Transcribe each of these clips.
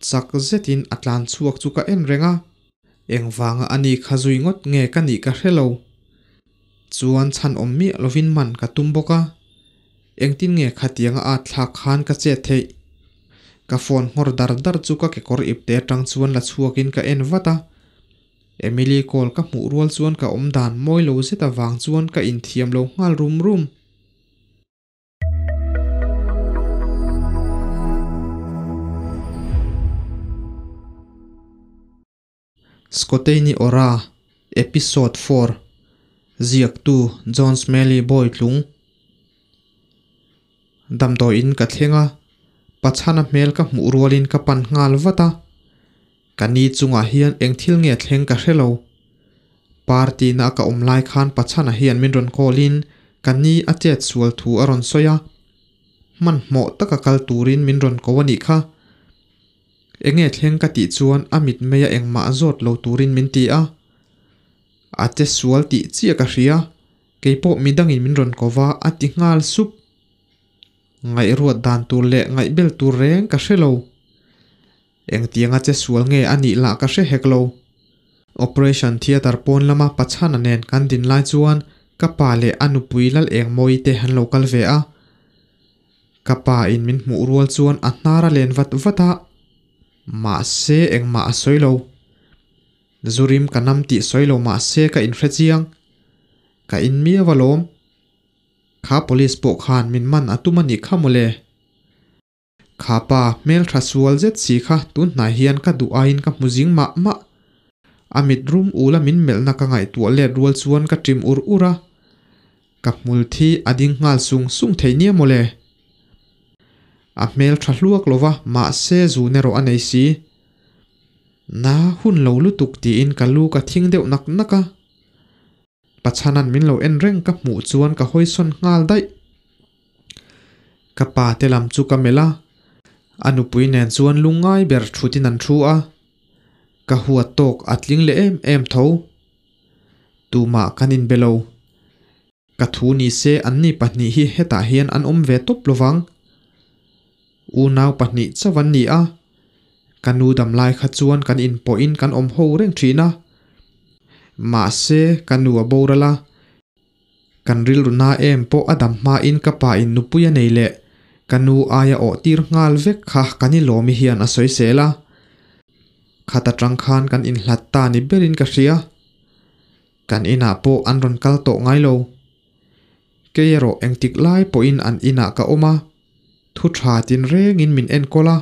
Chak zetin a tlan chhuak chu ka en reng a, engvanga ani kha zui ngawt nge ka nih ka hre lo. Chuan chhan awm miah lovin man ka tum bawk a, engtin nge khatianga at thlak khan ka chet theih? Ka phone nghawr dar dar chu ka kekawr ipte atang chuan la chhuakin ka en vat a, Emily call ka hmuh rual chuan ka awm dan mawi lo zet avang chuan ka inthiam lo nghal rum rum. Scotaini Ora, Episode 4, Ziaktu John Smelly Bawitlung Damdawiin ka thleng a, Pachhana hmel ka hmuh rualin ka pan nghal vat a. Ka ni chungah hian eng thil nge thleng ka hre lo. Party na ka awm lai khan Pachhana hian min rawn call in ka ni a chet sual thu a rawn sawi a. Hmanhmawh taka kal turin min rawn ko a nih kha. Enge thleng ka tih chuan a mitmei a engmah zawt lo turin min ti a. A che sual tih chiah ka hria, keipawh midangin min rawn ko va a ti nghal sup. Ngaihruat dan tur leh ngaihbel tur reng ka hre lo. Engtianga che sual nge a nih lah ka hre hek lo. Operation Theatre pawn lama Pachhana nen kan din lai chuan ka pa leh a nupui Lal Engmawi te an lo kal ve a. Ka pa in min hmuh rual chuan a hnar a len vat vat a, mahse engmah a sawi lo. Zurim ka nam tih sawi lo mahse ka inhre chiang. Ka in miau alawm. Kha police pawh khan min man a tum a nih kha mawle. Kha pa hmel tha sual zet si kha tun hnai hian ka duh aiin ka hmu zing mah mah. A mit rum ul a min melhna ka ngaihtuah let rual chuan ka ṭim ur ur a. Ka hmul thi a ding nghal sung sung thei nia mawle. A hmel tha hluak lova mahse zun erawh a nei si. Na hun lo lutuk tiin ka lu ka thing deuh nak nak a. Pachhana'n min lo en reng ka hmuh chuan ka hawisawn nghal daih. Ka pa te lam chu ka melh a, a nupui nen chuan lungngai ber thutin an thu a. Ka huat tawk a tling leh em em tho. Tumah kan inbe lo. Ka thu ni se anni pahnih hi hetah hian an awm ve tawp lovang. Unau pahnih chauh an ni a, ka nu dam lai kha chuan kan inpawhin kan awm ho reng thin a. Mahse, ka nu a boral a, kan rilru na em pawh a dam hmain ka pa in nupui a nei leh ka nu aia awh tir nghal vek kha kan i lawmi hian a sawisel a. Khat atang khan kan inhlat ta ni berin ka hria. Kan inah pawh an rawn kal tawh ngai lo. Kei erawh engtik lai pawhin an inah ka awm a, thu tha tinrengin min enkawl a.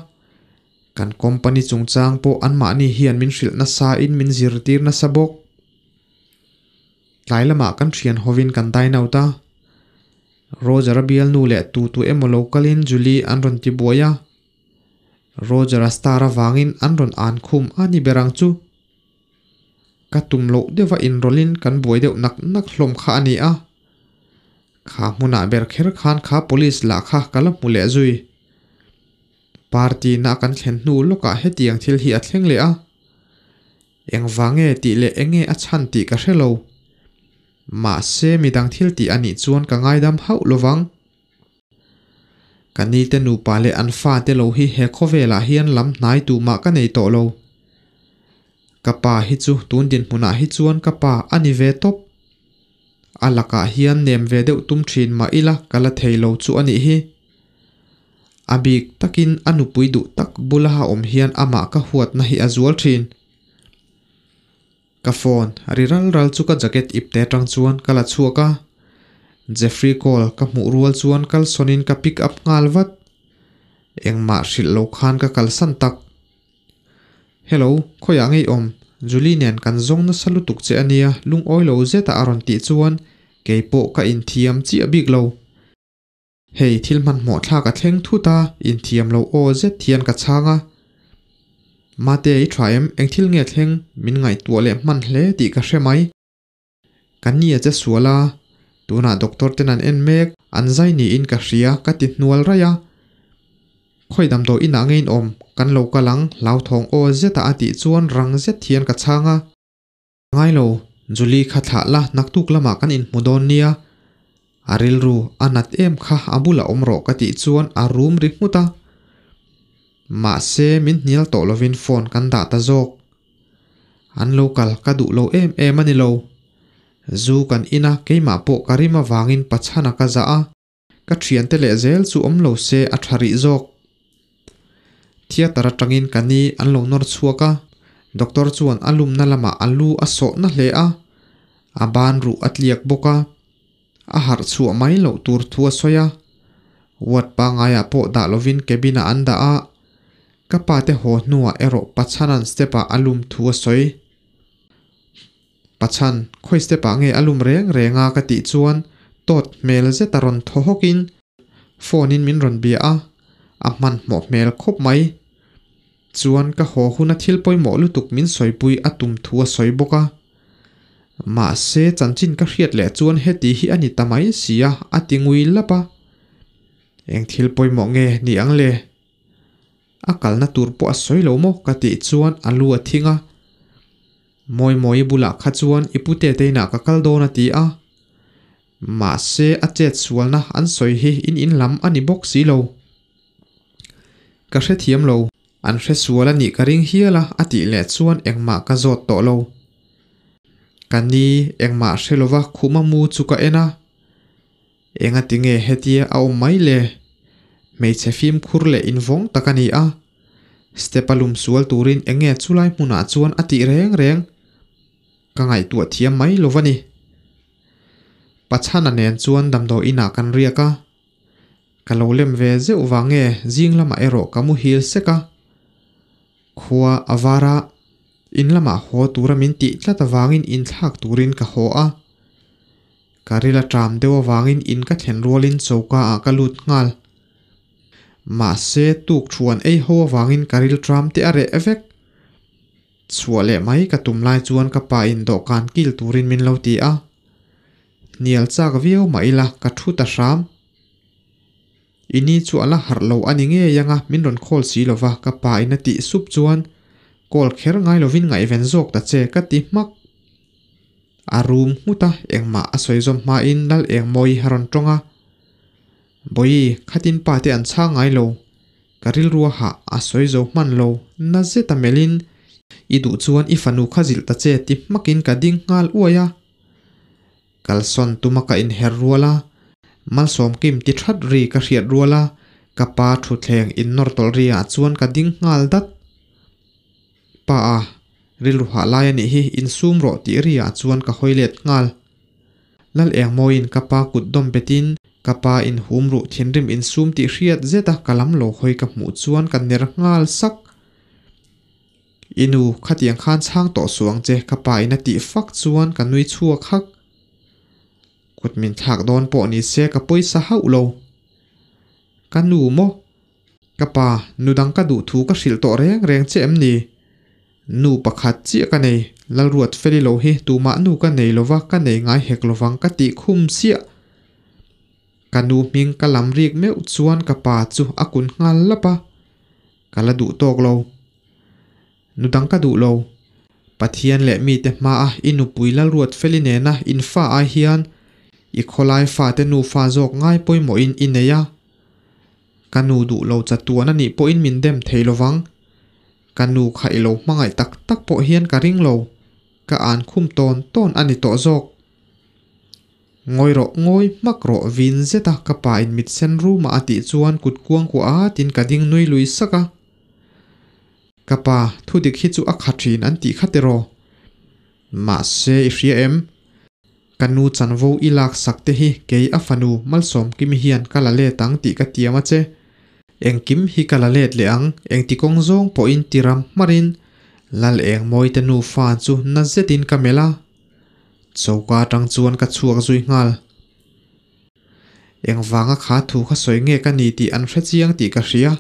Kan company chungchang pawh anmahni hian min hrilh nasa in min zirtir nasa bawk. Tlai lamah kan thian hovin kan dine out a. Roger-a bialnu leh tu tu emaw lo kalin Julie an rawn ti buai a. Roger-a star avangin an rawn an khum a ni ber ang chu. Ka tum loh deuha inrawlhin kan buai deuh nak nak hlawm kha a ni a. Kha hmunah ber kher khan kha police lah kha ka la hmu leh zui. Party na kan thlen hnu lawkah hetiang thil hi a thleng leh a. Engvang nge tih leh enge a chhan tih ka hre lo. Mahse midang thil tih a nih chuan ka ngaidam hauh lovang. Ka ni te nupa leh an fate lo hi he khawvelah hian lam hnai tumah ka nei tawh lo. Ka pa hi chu tun dinhmunah hi chuan ka pa a ni ve tawp. A lakah hian nem ve deuh tum thin mah ila ka la thei lo chu a nih hi. A bik takin a nupui duh tak bula a awm hian amah ka huatna hi a zual thin. Ka phone ri ral ral chu ka jacket ipte atang chuan ka la chhuak a, Jeffrey call ka hmuh rual chuan kalsawn in ka pick up nghal vat. Engmah hrilh lo khan ka kalsan tak. Hello, khawiah ngei awm? Julie nen kan zawng nasa lutuk che ania lungawi lo zeta a rawn tih chuan keipawh ka inthiam chiah bik lo. Hei thil hmanhmawh thlak a thleng thut a, inthiam lo aw zet hian ka chhang a. Mate i tha em, eng thil nge thleng min ngaihtuah leh hman hle tih ka hre mai. Ka ni a che sual a, tunah doctor ten an en mek, an zai niin ka hria ka ti hnual raih a. Khawi damdawi inah nge in awm, kan lo kal ang hlauthawng aw zeta a tih chuan rang zet hian ka chhang a. Ngai lo, Julie kha thlah la naktuk lamah kan inhmu dawn nia. A rilru a nat em kha a bulah awm rawh ka tih chuan a rum ri nghut a. Mahse min hnial tawh lovin phone kan dah ta zawk. An lo kal ka duh lo em em a ni lo. Zu kan in a, keimah pawh ka rim avangin pachhana ka zah a, ka thiante leh zel chu awm lo se a tha rih zawk. Theatre atangin ka ni an lo nawr chhuak a, doctor chuan a lumna lamah a lu a sawh na hle a, a ban ruh a tliak bawk a, a harh chhuah mai loh tur thu a sawi a, ward pangaiah pawh dah lovin cabin ah an dah a, ka pa te haw hnuah erawh Pachhana'n step ah a lum thu a sawi. Pachhan, khawi step ah nge a lum reng reng a ka tih chuan tawt hmel zet a rawn thaw hawk in phone in min rawn bia a, a hmanhmawh hmel khawp mai. Chuan ka haw huna thil pawimawh lutuk min sawipui a tum thu a sawi bawk a. Mahse chanchin ka hriat leh chuan heti hi a ni ta mai si a, a ti ngui lap a. Eng thil pawimawh nge ni ang le? A kalna tur pawh a sawi lo maw ka tih chuan a lu a thing a. Mawimawii bulah kha chuan i pute te inah ka kal dawn a ti a. Mahse a chet sualna an sawi hi in in lam a ni bawk si lo. Ka hrethiam lo. An hre sual a nih ka ring hial a a tih leh chuan engmah ka zawt tawh lo. Ka ni engmah hre lova khuma mu chu ka en a. Engati nge hetia a awm mai le? Hmeichhe fimkhur leh invawng tak a ni a. Step a lum sual turin enge chulai hmunah chuan a tih reng reng? Ka ngaihtuah thiam mai lo va ni. Pachhana nen chuan damdawi inah kan riak a. Ka lo lem ve zeuh vang nge zing lamah erawh ka muhil sek a. Khua a var a, in lamah haw tura min tih tlat avangin inthlak turin ka haw a. Ka ril a ṭam deuh avangin in ka thlen rualin choka ah ka lut nghal. Mahse tuk thuan ei ho avangin ka ril ṭam te a reh vek. Chhuah leh mai ka tum lai chuan ka pa in dawhkan kil turin min lo ti a. Hnial chak viau mah ila ka thu ta hram. I ni chu a la harh lo a ni ngei anga min rawn call si lova ka pa in a tih sup chuan call kher ngai lovin ngaihven zawk ta che ka ti hmak. A rum nghut a, engmah a sawi zawm hmain Lal Engmawi a rawn tawng a. Bawihi, khatin pa te an chhang ngai lo. Ka rilru a hah a sawi zo hman lo, na zet a melhin i duh chuan i fanu kha zilh ta che ti hmakin ka ding nghal uai a. Kalsawn tuma ka inher rual a, Malsawmkim ti that ri ka hriat rual a, ka pa thutthleng innawr tawlh ri ah chuan ka ding nghal dat. Pa a, rilru hah lai a nih hi, insum rawh tih ri ah chuan ka hawi let nghal. Lal Engmawiin ka pa kut dawm betin ka pa inhum ruh thinrim insum tih hriat zet a ka lam lo hawi ka hmuh chuan ka ner nghal sak. I nu, khatiang khan chhang tawh suh ang che ka pa in a tih fak chuan ka nui chhuak hak. Kut min thlak dawn pawh ni se ka pawisa hauh lo. Ka nu maw? Ka pa, nu dang ka duh thu ka hrilh tawh reng reng che em ni? Nu pakhat chiah ka nei, Lalruat feli lo hi tumah nu ka nei lova ka nei ngai hek lovang ka tih khum chiah. Ka nu hming ka lam rik meuh chuan ka pa chu a kun nghal lap a, ka la duh tawk lo. Nu dang ka duh lo. Pathian leh mite hmaa i nupui Lalruat feli nena in fa ai hian i khawlai fate nufa zawk ngai pawimawhin i nei a. Ka nu duh lo chatuan a nih pawhin min dem thei lovang. Ka nu kha i lo hmangaih tak tak pawh hian ka ring lo. Ka an khum tawn tawn a ni tawh zawk. Ngawi rawh, ngawi hmak rawh vin zet a ka pa in mit sen rum a a tih chuan kut kuang kuah at in ka ding nui lui sak a. Ka pa, thu dik hi chu a kha thin an tih kha tiraw? Mahse i hria em? Ka nu chanvo i lak sak te hi kei a fanu Malsawmkimi hian ka la let ang tih ka tiam a che. Engkim hi ka la let leh ang, engti kawng zawng pawhin ti ram hmarin Lal Engmawite nufa chu na zetin ka melh a. Choka atang chuan ka chhuak zui nghal. Engvanga kha thu kha sawi nge ka ni tih an hre chiang tih ka hria.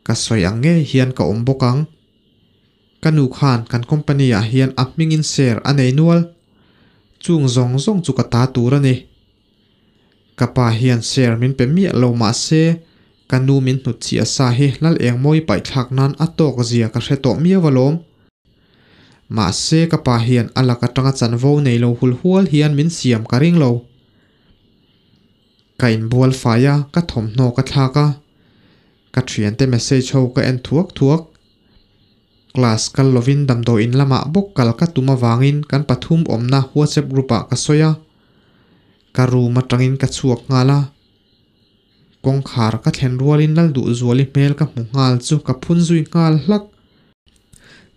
Ka sawi ang ngei hian ka awm bawk ang. Ka nu khan kan company ah hian a hmingin share a nei nual. Chung zawng zawng chu ka ta tur a ni. Ka pa hian share min pe miah lo mahse ka nu min hnutchhiah sa hi Lal Engmawi paihthlak nan a tawk zia ka hre tawh miau alawm. Mahse ka pa hian a lak atanga chanvo nei lo hul hual hian min siam ka ring lo. Ka inbual fai a, ka thawmhnaw ka thlak a. Ka thiante message ho ka en thuak thuak. Class kal lovin damdawiin lamah bawk kal ka tum avangin kan pathum awmna WhatsApp group ah ka sawi a. Ka room atangin ka chhuak nghal a. Kawngkhar ka thlen rualin Lalduhzuali hmel ka hmu nghal chu ka phun zui nghal hlak.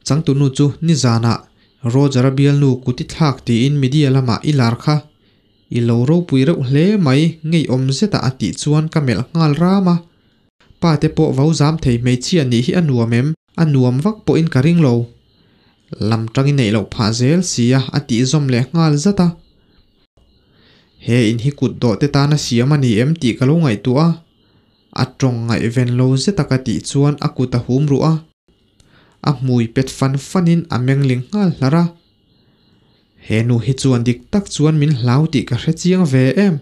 Changtunu chu nizanah Roger-a bialnu kut i thlak tiin media lamah i lar kha. I lo ropui reuh hle mai ngeiawm zeta a tih chuan ka melh nghal ram a. Pa te pawh vo zam thei hmeichhia nih hi a nuam em? A nuam vak pawhin ka ring lo. Lam tangin neih loh phah zel sia a tih zawm leh nghal zat a. He in hi kut dawh te tana siam a ni em tih ka lo ngaihtuah a. A tawng ngaihven lo zeta ka tih chuan a kut a hum ruh a. A hmui pet fan fanin a mengling nghal hlar a. He nu hi chuan dik tak chuan min hlau tih ka hre chiang ve em.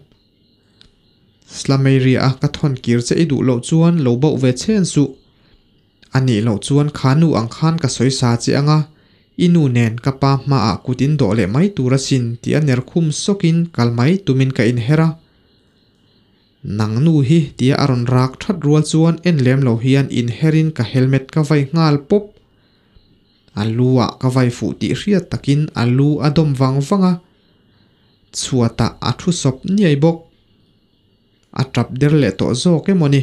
Slameria a ka thawn kir che i duh loh chuan lo bauh ve chhen suh. A nih loh chuan kha nu ang khan ka sawi sa che anga, i nu nen ka pa hmaah kut in dawh leh mai tur asin tih a ner khum sawkin kal mai tumin ka inher a. Nang nu hi tia a rawn rak that rual chuan en lem lo hian inherin ka helmet ka vai nghal pawp. A lu ah ka vai fuh tih hriat takin a lu a dawm vang vang a, chhuatah a thu sawp niai bawk. A tap der leh tawh zawk emaw ni?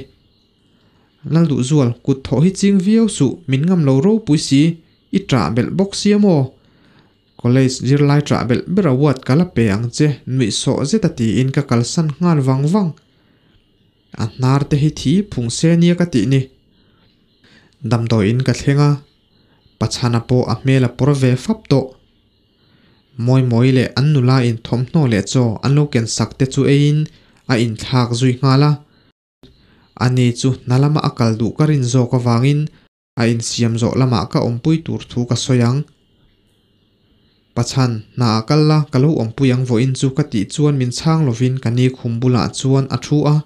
Lalduhzual, kut thawh hi ching viau suh, min ngam lo ropui si, i ṭah belh bawk sia maw? College zirlai ṭah belh ber award ka la pe ang che, nuih sawh zet a tiin ka kalsan nghal vang vang. A hnar te hi thi phung se nia ka tih ni. Damdawiin ka thleng a, Pachhana pawh a hmel a pawr ve fap tawh. Mawimawi leh an nula in thawmhnaw leh chaw an lo ken sak te chu eiin a inthlak zui nghal a. Ani chu hna lama a kal duh ka rin zawk avangin a insiam zawh lamah ka awmpui tur thu ka sawi ang. Pachhan, hna a kal la, ka lo awmpui ang vawiin chu ka tih chuan min chhang lovin ka ni khum bulah chuan a thu a.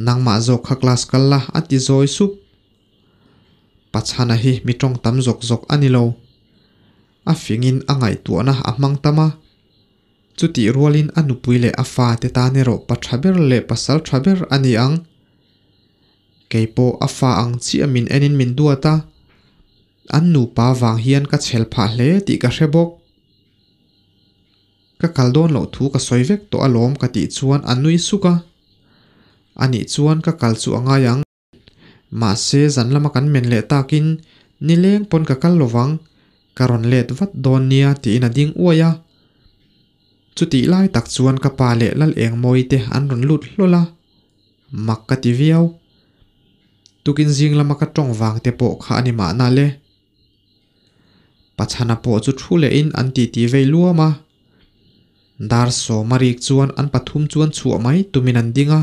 Nangmah zawk kha class kal la, a ti zawi sup. Pachhana hi mi tawng tam zawk zawk a ni lo. A fingin a ngaihtuahna a hmang tam a. Chutih rualin a nupui leh a fate tan erawh pa tha ber leh pasal tha ber a ni ang. Kei pawh a fa ang chiah min enin min duat a, an nupa vang hian ka chhel phah hle tih ka hre bawk. Ka kal dawn loh thu ka sawi vek tawh alawm ka tih chuan a nui suk a. Anih chuan ka kal chu a ngai ang. Mahse zan lama kan men leh takin nileng pawn ka kal lovang, ka rawn let vat dawn nia tiin a ding uai a. Chutih lai tak chuan ka pa leh Lal Engmawi te an rawn lut hlawl a, mak ka ti viau. Tukin zing lama ka tawng vang te pawh kha a ni mahna le. Pachhana pawh chu thu lehin an titi vei luam a. Dar sawma rik chuan an pathum chuan chhuah mai tumin an ding a.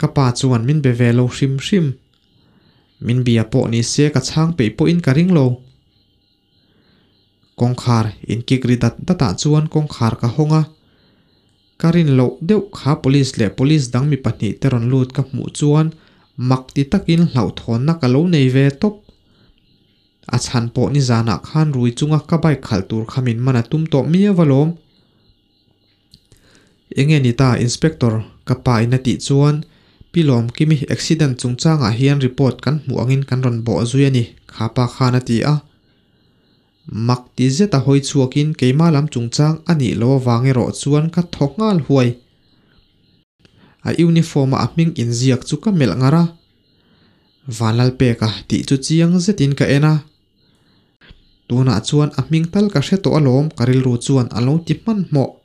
Ka pa chuan min be ve lo hrim hrim. Min bia pawh ni se ka chhang peih pawhin ka ring lo. Kawngkhar inkik ri dat datah chuan kawngkhar ka hawng a. Ka rin loh deuh kha police leh police dang mi pahnih te rawn lut ka hmuh chuan mak ti takin hlauhthawnna ka lo nei ve tawp. A chhan pawh nizanah khan rui chunga ka bike khalh tur kha min man a tum tawh miau alawm. Enge ni ta Inspector? Ka pa in a tih chuan Pi Lawmkimi accident chungchangah hian report kan hmuh angin kan rawn bawh zui a ni, kha pa khan a ti a. Mak ti zet a hawi chhuakin keimah lam chungchang a nih loh avang erawh chuan ka thaw nghal huai. A uniform a a hming inziak chu ka melh ngar a. Vanlalpeka tih chu chiang zetin ka en a. Tunah chuan a hming tal ka hre tawh alawm ka rilru chuan a lo ti hmanhmawh.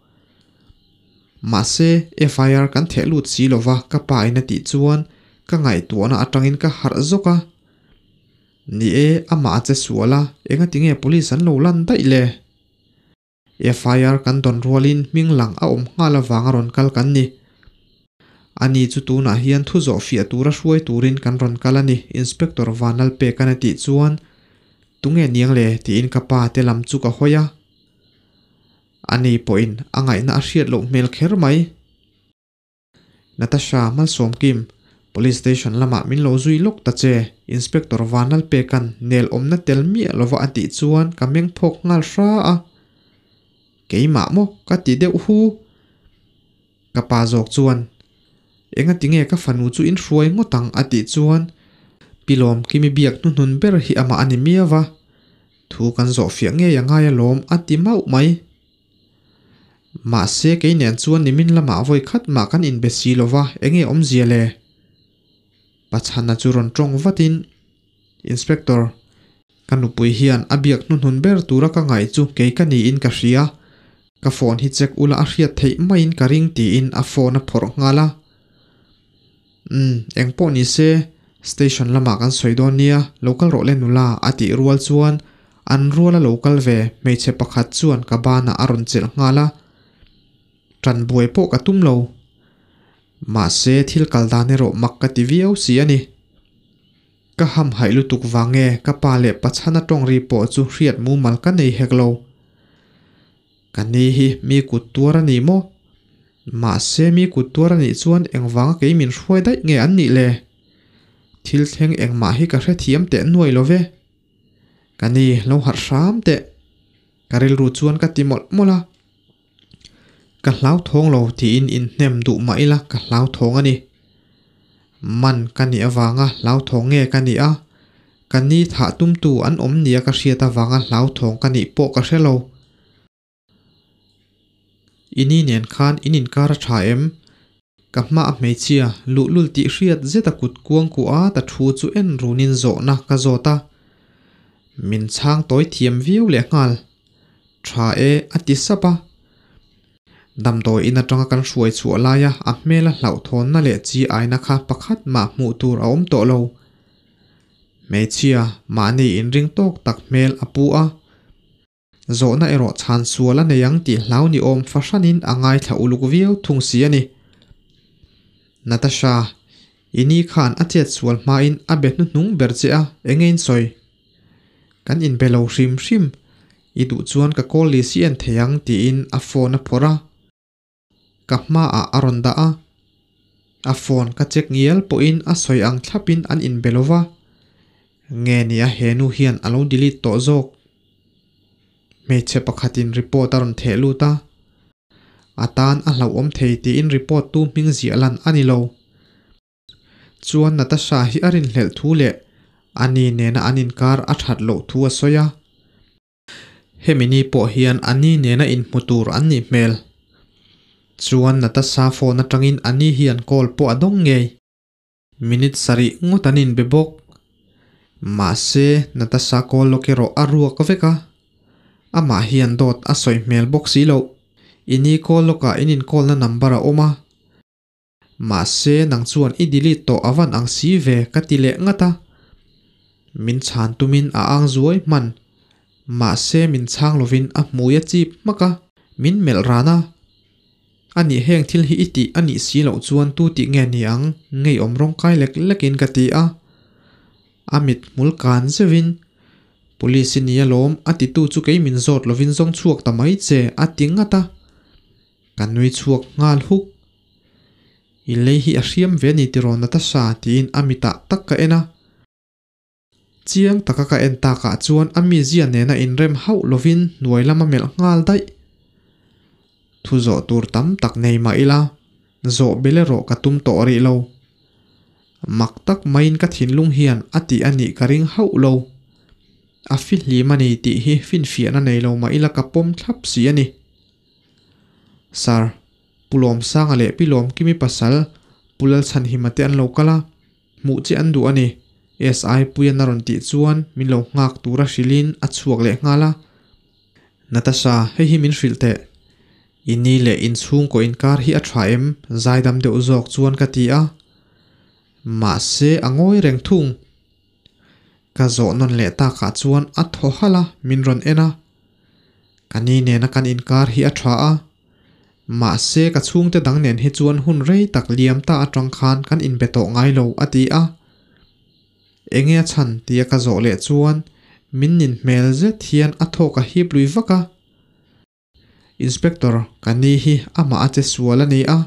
Mahse, FIR kan theh lut si lova ka pa in a tih chuan ka ngaihtuahna atangin ka harh zawk a. Ni e, amah a che sual a, engati nge police an lo lan daih le? FIR kan dawn rualin hming lang a awm nghal avanga rawn kal kan ni. Ani chu tunah hian thu zawh fiah tura hruai turin kan rawn kal a ni, Inspector Vanlalpeka'n a tih chuan, Tunge niang le? tiin ka pa te lam chu ka hawi a. Ani pawhin a ngaihna a hriat loh hmel kher mai. Natasha Malsawmkim, Police Station lamah min lo zui lawk ta che, Inspector Vanlalpeka'n nel awmna tel miah lova a tih chuan ka meng phawk nghal hra a. Keimah maw ka ti deuh hu? Ka pa zawk chuan, Engati nge ka fanu chu in hruai ngawt ang a tih chuan Pi Lawmkimi biak hnuhnun ber hi amah a ni miau va, thu kan zawh fiah ngei a ngai alawm a ti mauh mai. Mahse kei nen chuan nimin lamah vawi khat mah kan inbe si lo va, enge awmzia le? Pachhana chu rawn tawng vatin, Inspector, ka nupui hian a biak hnuhnun ber tura ka ngaih chu kei ka niin ka hria, ka phone hi check ula a hriat theih maiin ka ring tiin a phone a phawrh nghal a. Umm, eng pawh ni se, station lamah kan sawi dawn nia, lo kal rawh le nula a tih rual chuan an ruala lo kal ve hmeichhe pakhat chuan ka banah a rawn chelh nghal a. Ṭan buai pawh ka tum lo. Mahse thil kal dan erawh mak ka ti viau si a ni. Ka hamhaih lutuk vang nge ka pa leh Pachhana tawng ri pawh chu hriat mumal ka nei hek lo. Ka ni hi mi kut tuar a ni maw? Mahse mi kut tuar a nih chuan engvanga kei min hruai daih nge an nih le? Thil thleng engmah hi ka hrethiam teh nuai lo ve. Ka ni lo harh hram teh. Ka rilru chuan ka ti mawlh mawlh a. Ka hlauthawng lo tiin inhnem duh mah ila ka hlauthawng a ni. Man ka nih avanga hlauthawng nge ka nih a, ka ni thah tumtu an awm nia ka hriat avanga hlauthawng ka nih pawh ka hre lo. I ni nen khan in inkar a tha em? Ka hma a hmeichhia luhlul tih hriat zet a kut kuang kuah at a thu chu en runin zawhna ka zawt a. Min chhang tawi thiam viau lehnghal. Tha e, a ti sap a. Damdawi in atanga kan hruai chhuah laia a hmela hlauhthawnna leh chi aina kha pakhat mah hmuh tur a awm tawh lo. Hmeichhia, mahni inring tawk tak hmel a pu a. Zawhna erawh chhan sual a nei ang tih hlau ni awm fahranin a ngaithla uluk viau thung si a ni. Natasha, i ni khan a chet sual hmain a be hnuhnung ber che a, enge in sawi? Kan inbe lo hrim hrim, i duh chuan ka call list hi en thei ang tiin a phone a phawrh a, ka hmaah a rawn dah a. A phone ka check ngial pawhin a sawi ang thlapin an inbe lo va, nge nia he nu hian a lo delete tawh zawk. Hmeichhe pakhatin report a rawn theh lut a, a tan a hlauhawm thei tiin report tu hming ziah lan a ni lo. Chuan Natasha hi a rinhlelh thu leh ani nena an inkar a that loh thu a sawi a. Hemi ni pawh hian ani nena inhmu tur an nih hmel. Chuan Natasha phone atangin ani hian call pawh a dawng ngei. Minute sarih ngawt an inbe bawk. Mahse Natasha call lawk erawh a ruak vek a. Amah hian dawt a sawi hmel bawk si loh. I ni call lawkah in in-call na number a awm a. Mahse nang chuan i delete tawh a van ang si ve ka ti leh ngat a. Min chhan tumin a ang zuai hman. Mahse min chhang lovin a hmui a chip hmak a, min melh ran a. Anih heng thil hi i tih a nih si loh chuan tu tih nge ni ang ngeiawm rawngkai lek lekin ka ti a. A mit hmul kan zeuhin, Police i ni alawm a titu chu kei min zawt lovin zawng chhuak ta mai che a ti ngat a. Ka nui chhuak nghal huk. I lei hi a hriam ve ni tiraw Natasha tiin a mitah tak ka en a. Chiang taka ka en takah chuan a mizia nena inrem hauh lovin hnuai lama melh nghal daih. Thu zawh tur tam tak nei mah ila, zawh bel erawh ka tum tawh rih lo. Mak tak maiin ka thinlung hian a tih a nih ka ring hauh lo. A fihlim a ni tih hi finfiahna nei lo mah ila ka pawm thlap si a ni. Sir, Pu Lawmsanga leh Pi Lawmkimi pasal Pu Lalchhanhima te an lo kal a, hmuh che an duh a ni, SI Puian a rawn tih chuan min lo nghak tura hrilhin a chhuak leh nghal a. Natasha, hei hi min hrilh teh. I ni leh inchhungkaw inkar hi a tha em? Zaidam deuh zawk chuan ka ti a. Mahse a ngawi reng thung. Ka zawh nawn leh takah chuan a thaw halh a, min rawn en a. Ka ni nena kan inkar hi a tha a, mahse ka chhungte dang nen hi chuan hun rei tak liam ta atang khan kan inbe tawh ngai lo a ti a. Enge a chhan tia ka zawh leh chuan min nin hmel zet hian a thawk a hip lui vak a. Inspector, ka ni hi amah a che sual a ni a,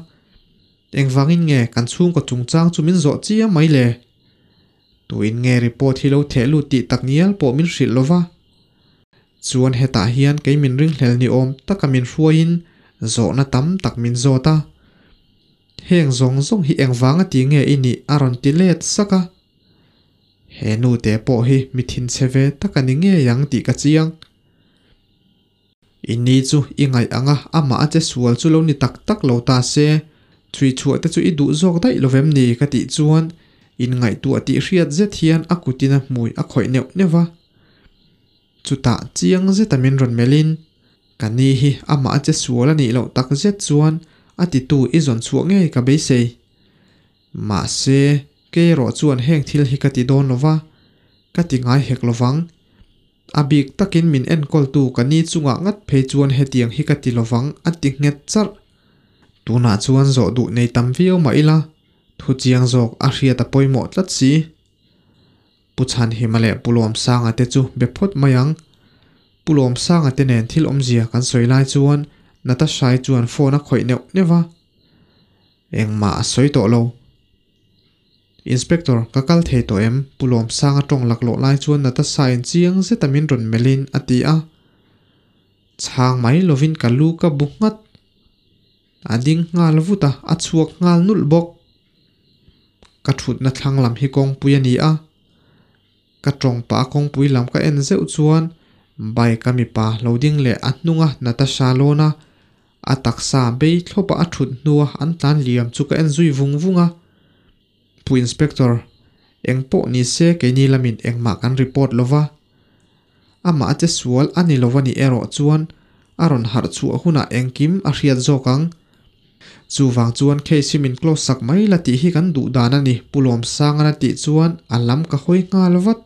engvangin nge kan chhungkaw chungchang chu min zawh chiang mai le? Tuin nge report hi lo theh lut tih tak ngial pawh min hrilh lo va. Chuan hetah hian kei min ringhlel ni awm taka min hruaiin zawhna tam tak min zawt a. Heng zawng zawng hi engvanga ti nge i nih a rawn ti let sak a. He nu te pawh hi mi thinchhe ve tak a ni ngei ang tih ka chiang. I ni chu i ngaih ang a, amah a che sual chu lo ni tak tak lo ta se, chhui chhuah te chu i duh zawk daih lo vem ni ka tih chuan inngaihtuah tih hriat zet hian a kutin a hmui a khawih neuh neuh va. Chutah chiang zeta min rawn melhin, Ka ni hi amah a che sual a nih loh tak zet chuan a titu i zawn chhuah ngei ka beisei. Mahse, kei erawh chuan heng thil hi ka ti dawn lo va, ka ti ngai hek lo vang. A bik takin min enkawltu ka ni chungah ngat phei chuan hetiang hi ka ti lo vang a ti nghet charh. Tunah chuan zawh duh nei tam viau mah ila, thu chiang zawk a hriat a pawimawh tlat si. Pu Chhanhima leh Pu Lawmsanga te chu be phawt mai ang. Pu Lawmsanga te nen thil awmzia kan sawi lai chuan Natasha-i chuan phone a khawih neuh neuh a. Engmah a sawi tawh lo. Inspector, ka kal thei tawh em? Pu Lawmsanga tawng laklawh lai chuan Natasha-in chiang zeta min rawn melhin a ti a. Chhang mai lovin ka lu ka bu nghat. A ding nghal vut a, a chhuak nghal nulh bawk. Ka thutna thlang lam hi kawngpui a ni a, ka tawng pah a kawngpui lam ka en zeuh chuan bike a mipa lo ding leh a hnunga Natasha lawn a, a taksa bei thlawp a a thut hnua an tlan liam chu ka en zui vung vung a. Pu Inspector, eng pawh ni se keini lamin engmah kan report lo va, amah a che sual a ni lo a nih erawh chuan a rawn harh chhuah hunah engkim a hriat zawk ang. Chuvang chuan case hi min close sak mai la tih hi kan duh dan a ni, Pu Lawmsangan a tih chuan a lam ka hawi nghal vat.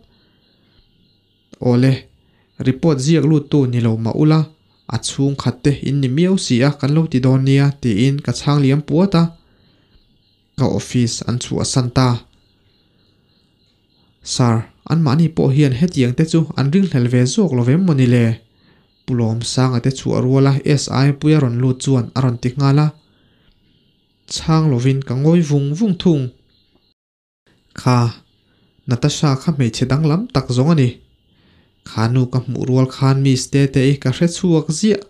Awle, report ziak luttu ni lo mah ula, a chhung khat te in ni miau si a kan lo ti dawn nia tiin ka chhang liam puat a. Ka office an chhuahsan ta. Sir, anmahni pawh hian hetiang te chu an ringhlel ve zawk lo vem maw ni le? Pu Lawmsanga te chhuah ruala SI puia rawn lut chuan a rawn ti nghal a. Chhang lovin ka ngawi vung vung thung. Kha, Natasha kha hmeichhe danglam tak zawng a ni. Kha nu ka hmuh rual khan Miss Tete-i ka hre chhuak ziah.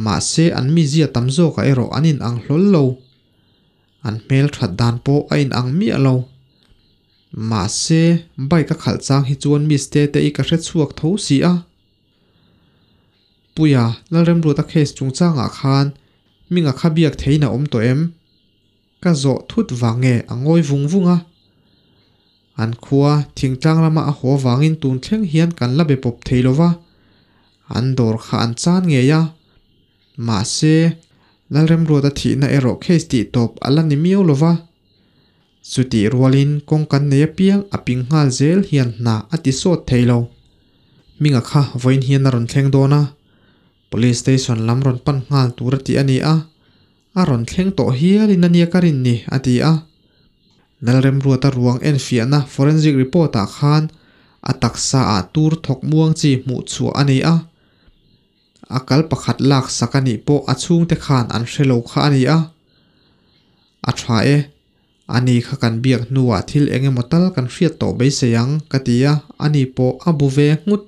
Mahse an mizia tam zawkah erawh an inang hlawl lo. An hmel that dan pawh a inang miah lo. Mahse bike a khalh chang hi chuan Miss Tete-i ka hre chhuak tho si a. Puia, Lalremruata case chungchangah khan hminga kha biak theiin a awm tawh em? Ka zawh thut vang nge a ngawi vung vung a. An khua thingtlang lama a haw vangin tun thleng hian kan la be pawp thei lo va, an dawr kha an chan ngei a. Mahse, Lalremruata thihna erawh case tih tawp a la ni miau lo va. Chutih rualin kawng kan nei apiang a ping nghal zel hian hna a ti sawt thei lo. Hminga kha vawiin hian a rawn thleng dawn a, Police station lam rawn pan nghal tur a tih a ni a. A rawn thleng tawh hialin a nia ka rin ni, a ti a. Lalremruata ruang enfiahna forensic report ah khan a taksa ah tur thawk muang chi hmuh chhuah a ni a. A kal pakhat lak sak a nih pawh a chhungte khan an hre lo kha a ni a. A tha e, ani kha kan biak hnuah thil eng emaw tal kan hriat tawh beisei ang, ka ti a, ani pawh a bu ve nghut.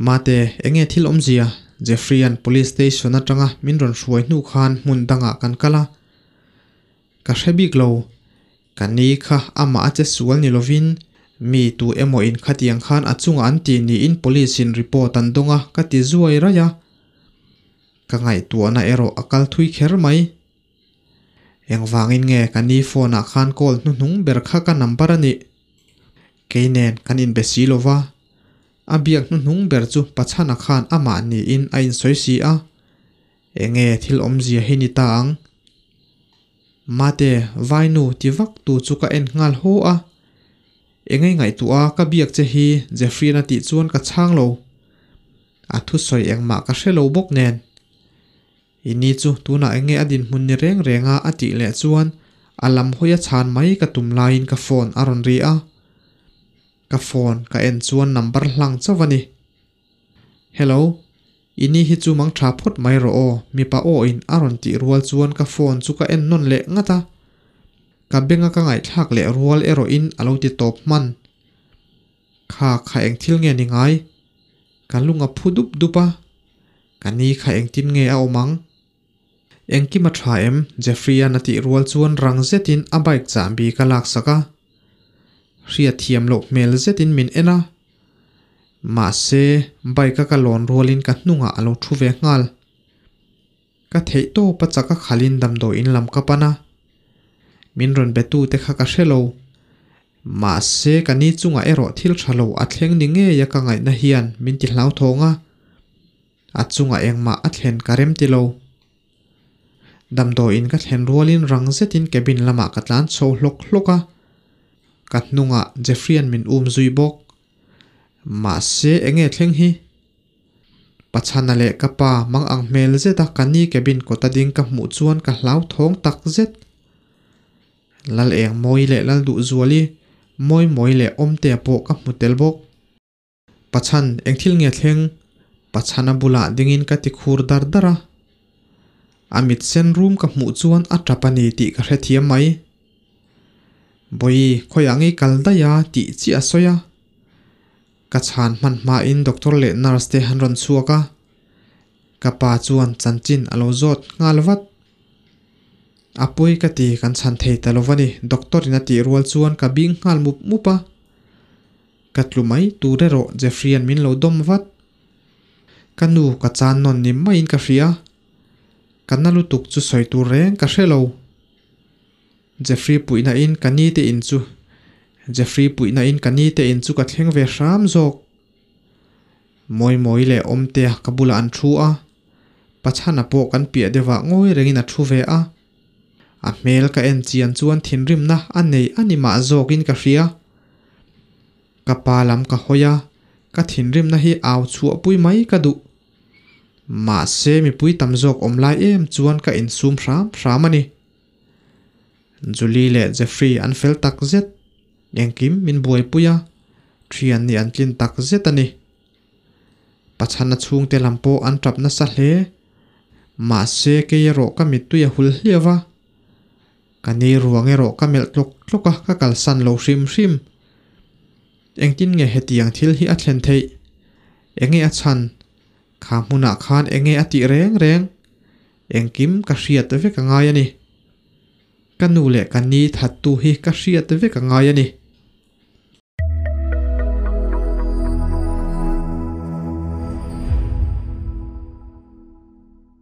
Mate, enge thil awmzia? Jeffrey-a'n Police Station atanga min rawn hruai hnu khan hmun dangah kan kal a. Ka hre bik lo. Ka ni kha amah a che sual ni lovin mi tu emaw in khatiang khan a chungah an ti niin Police-in report an dawng a ka ti zuai raih a. Ka ngaihtuahna erawh a kal thui kher mai. Engvangin nge ka ni phone-ah khan call hnuhnung ber kha ka number a nih? Kei nen kan inbe si lo va, a biak hnuhnung ber chu Pachhana khan amah niin a insawi si a, enge thil awmzia hi ni ta ang? Mate, vainu ti vak tu chu ka en nghal haw a, engei ngaihtuah a ka biak che hi Jeffrey-na tih chuan ka chhang lo. A thusawi engmah ka hre lo bawk nen. I ni chu tunah enge a dinhmun ni reng reng a a tih leh chuan a lam hawi a chhan mai ka tum laiin ka phone a rawn ri a. Ka phone ka en chuan number hlang chauh a ni. Hello, i ni hi chu mang tha phawt mai rawh aw mipa aw in a rawn tih rual chuan ka phone chu ka en nawn leh ngat a. Ka benga ka ngaihthlak leh rual erawh in a lo ti tawp hman. Kha kha eng thil nge ni ngai? Ka lung a phu dup dup a, ka ni kha engtin nge a awm ang? Engkim a tha em? Jeffrey-a'n a tih rual chuan rang zetin a bike chahbi ka laksak a. Hriatthiam loh hmel zetin min en a. Mahse, bike a ka lawn rualin ka hnungah a lo thu ve nghal. Ka theih tawp a chak a khalin damdawiin lam ka pan a. Min rawn be tute kha ka hre lo. Mahse, ka ni chungah erawh thil tha lo a thleng ni ngei a ka ngaihna hian min ti hlauthawng a. A chungah engmah a thlen ka rem ti lo. Damdawiin ka thlen rualin rang zetin cabin lamah ka tlan chho hlawk hlawk a. Ka hnungah Jeffrey-a'n min um zui bawk. Mahse, enge thleng hi? Pachhana leh ka pa mang ang hmel zeta ka ni cabin kawta ding ka hmuh chuan ka hlauthawng tak zet. Lal eng mawi leh lal duh zuali mawi mawi leh awmtea pawh ka hmu tel bawk. Pachhan, eng thil nge thleng? Pachhana bulah dingin ka ti khur dar dar a. A mit sen rum ka hmuh chuan a tap a ni tih ka hrethiam mai. Bawi, khawiah ngei kal daih a tih chiah a sawi a. Ka chhan hman hmain doctor leh nurse te han rawn chhuak a, ka pa chuan chanchin a lo zawt nghal vat. A pawi ka ti kan chhan thei ta lo va ni, doctor in a tih rual chuan ka bing nghal mup mup a. Ka tlu mai tur erawh Jeffrey-a'n min lo dawm vat. Ka nu ka chan nawn ni maiin ka hria. Ka na lutuk chu sawi tur reng ka hre lo. Jeffrey puihna in ka ni te in chu Jeffrey puihna in ka ni te in chu ka thleng ve hram zawk. Mawi mawi leh Awmtea ka bulah an thu a, Pachhana pawh kan piah deuhah ngawi rengin a thu ve a. A hmel ka en chian chuan thinrimna a nei a ni mah zawkin ka hria. Ka pa lam ka hawi a, ka thinrimna hi au chhuahpui mai ka duh. Mahse mipui tam zawk awm lai em chuan ka insum hram hram a ni. Julie leh Jeffrey an fel tak zet. Engkim min buaipui a, thian nih an tlin tak zet a ni. Pachhana chhungte lam pawh an tap nasa hle. Mahse kei erawh ka mittui a hul hliau va. Ka ni ruang erawh ka melh tlawk tlawk a, ka kalsan lo hrim hrim. Engtin nge hetiang thil hi a thlen theih? Enge a chhan? Kha hmunah khan enge a tih reng reng? Engkim ka hriat vek a ngai a ni. Ka nu leh ka ni thattu hi ka hriat vek a ngai a ni.